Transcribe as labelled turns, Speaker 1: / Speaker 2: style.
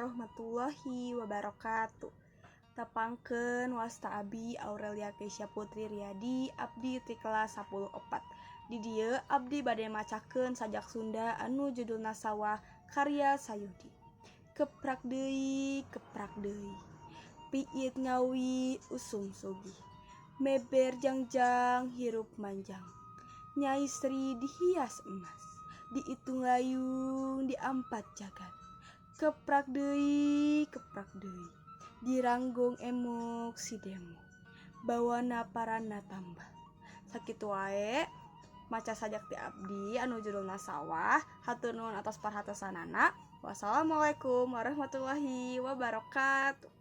Speaker 1: Warahmatullahi wabarakatuh. Tepangkeun, wasta abi Aurelia Keisha Putri Riyadi, abdi ti kelas 10 opat. Di dieu abdi bade macakeun sajak Sunda anu judulna Sawah, karya Sayudi. Keprak deui, keprak deui, piit ngawi usum sugih, meber jangjang hirup manjang. Nyai Sri dihias emas, diitung layung diampat jagat. Keprak deui, keprak deui, diranggong emok si demok, bawana parana tambah. Sakitu wae maca sajak ti abdi anu judulna Sawah. Hatur nuhun atas perhatosanana. Wassalamualaikum warahmatullahi wabarakatuh.